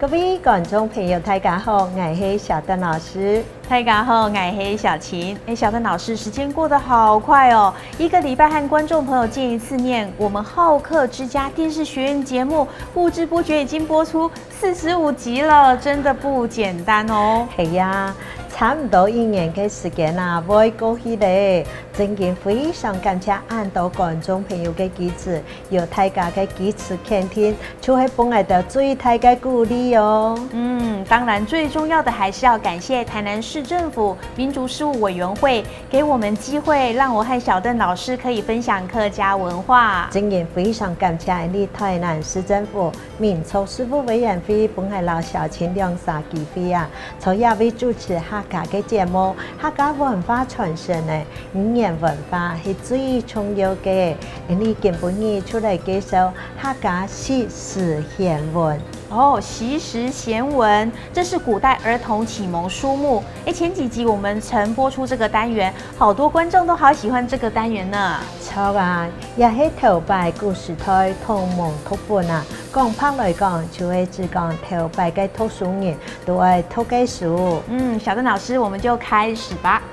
各位觀眾朋友，大家好，𠊎係小鄧老師。大家好，𠊎係小琴。哎，小鄧老師，時間過得好快哦，一個禮拜和觀眾朋友見一次面。我們好客之家電視學院節目，不知不覺已經播出45集了，真的不簡單哦。係呀，差唔多一年嘅時間啦，會過去咧。真嘅非常感謝恁多觀眾朋友嘅支持，有大家嘅支持肯定，就係予𠊎兜最大嘅鼓勵哦。嗯，當然最重要的還是要感謝台南市政府民族事務委員會，給我們機會，讓我和小鄧老師可以分享客家文化。真嘅非常感謝你台南市政府民族事務委員會，予𠊎摎小琴兩三機會啊，從也位主持客家嘅節目，客家文化傳承呢，語言文化係最重要嘅。你今晡日出來介紹客家惜時賢文。哦，惜時賢文，這是古代兒童啟蒙書目。哎，前幾集我們曾播出這個單元，好多觀眾都好喜歡這個單元呢。錯啊，也係頭擺古時代童蒙讀本啊。講白來講，就係指講頭擺嘅讀書人都愛讀嘅書。嗯，小鄧老師，我們就開始吧。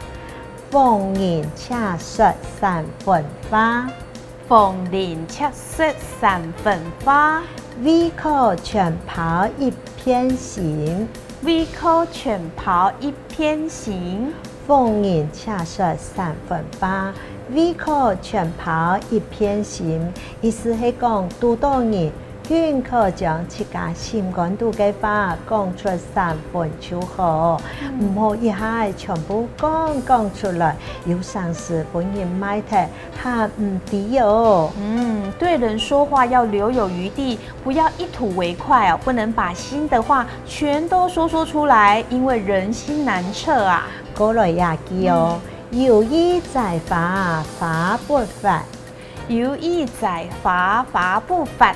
逢人且說三分話，逢人且說三分話。未可全拋一片心，未可全拋一片心。逢人且說三分話，未可全拋一片心。意思係講，拄著人寧可將自家心肝肚个話講出三分就好，毋好一下全部講講出來，有陣時予人罵得還毋知哦。嗯，對人說話要留有餘地，不要一吐為快哦，不能把心的話全都說說出來，因為人心難測啊。過來這句哦，有意在發，發不發？有意在發，發不發？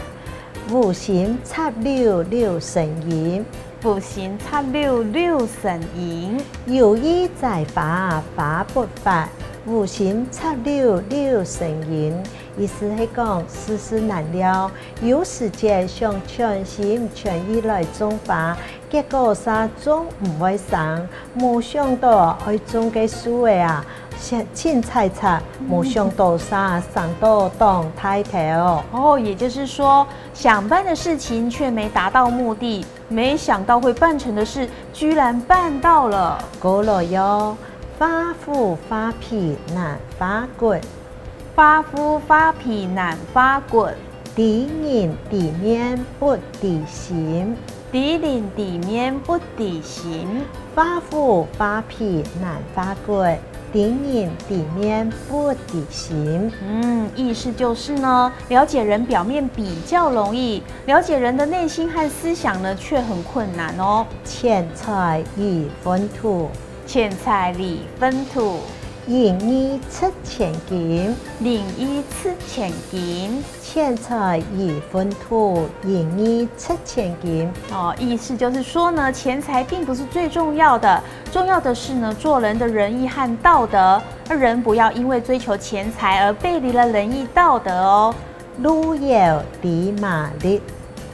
無心插柳柳成蔭，無心插柳柳成蔭。有意在發，發不發？無心插柳柳成蔭。意思係講世事難料，有時間想全心全意來種花，結果啥種毋會生，無想到愛種个樹个啊，凊彩彩，無想到啥生到當大頭。哦，也就是說，想辦的事情卻沒達到目的，沒想到會辦成的事，居然辦到了。過來喲，畫虎畫皮難畫骨。畫虎畫皮難畫骨。知人知面不知心。知人知面不知心。畫虎畫皮難畫骨，知人知面不知心。嗯，意思就是呢，了解人表面比較容易，了解人的內心和思想呢，卻很困難哦。錢財二分土，錢財二分土。仁義值千金，仁義值千金。錢財二分土，仁義值千金。哦，意思就是說呢，錢財並不是最重要的，重要的是呢，做人的仁義和道德。而人不要因為追求錢財而背離了仁義道德哦。路遙知馬力，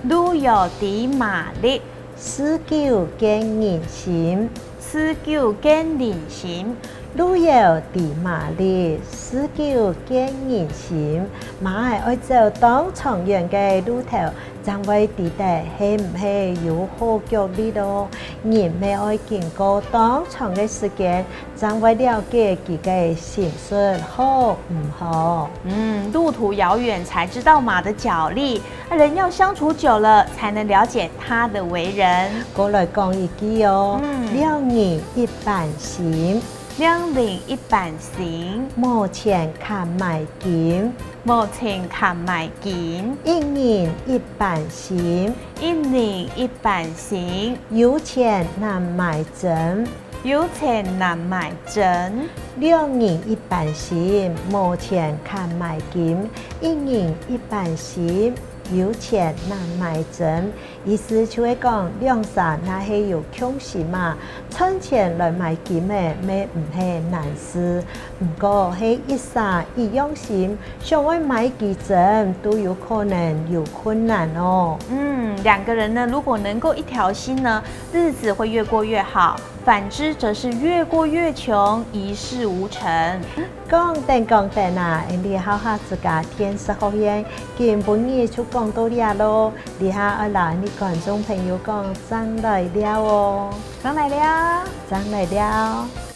路遙知馬力。事久見人心，事久見人心。路遙知馬力，事久見人心。馬愛走當長遠个路途，才會知得係毋係有好腳力囉。人嘛愛經過當長个時間，才會了解自家心術好毋好。嗯，路途遙遠才知道馬的腳力，人要相處久了，才能了解他的為人。過來講一句哦，兩人一半心。兩人一半心，無錢較買金，無錢較買金。一人一半心，一人一半心。有錢難買真，有錢難買真。兩人一半心，無錢較買金。一人一半心，有錢難買真。意思就係講兩三若係有共識嘛，賺錢來買金的，咩毋係難事。毋過係一三一樣心，想愛買幾針都有可能有困難哦。嗯，兩個人呢，如果能夠一條心呢，日子會越過越好；反之，則是越過越窮，一事無成。講等講等啊，你好客之家電視學院今晡日就講到遮囉，你下愛來你觀眾朋友講，正來尞哦，正來尞，正來尞。